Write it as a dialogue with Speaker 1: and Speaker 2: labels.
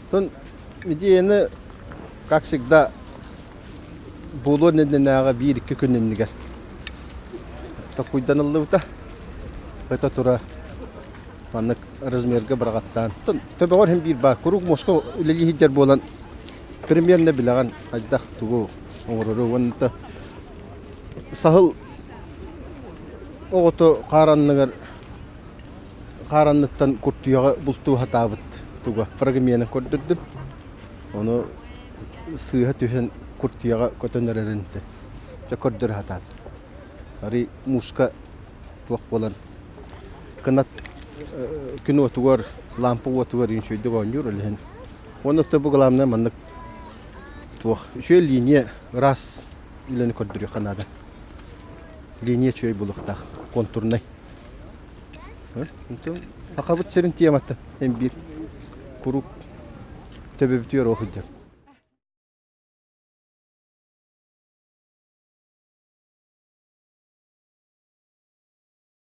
Speaker 1: Оттон идеяны, как всегда, буолуон иннинээҕи биир-икки күн иннигэр толкуйданыллыбыта. Ыта тура маннык размерга быраҕаттаан. Оттон төбөҕөр иһин биир баар. Куруук муоска үлэлии сылдьар буолан примерно билэҕин хайдах тугу оҥорору уонна саһыл оҕото хаар анныгар хаар анныттан куртуйаҕы бултуу сатаабыт туга фрагмены көрдөрдүм. Ону сыыһа түһэн куртуйаҕа көтөн эрэрин дьэ көрдөрө сатаатым. Арый мууска туох буолан кынат күн уотугар, лампа уотугар үчүгэйдик оонньуур ол иһин. Уонна бу главное маннык туох үчүгэй линия ыраас үлэни көрдөрүөххэ наада. Линия үчүгэй буолуохтаах, контурнай. Сахабыт сирин темата эн биир куруук төбөбүтүгэр ол сылдьар.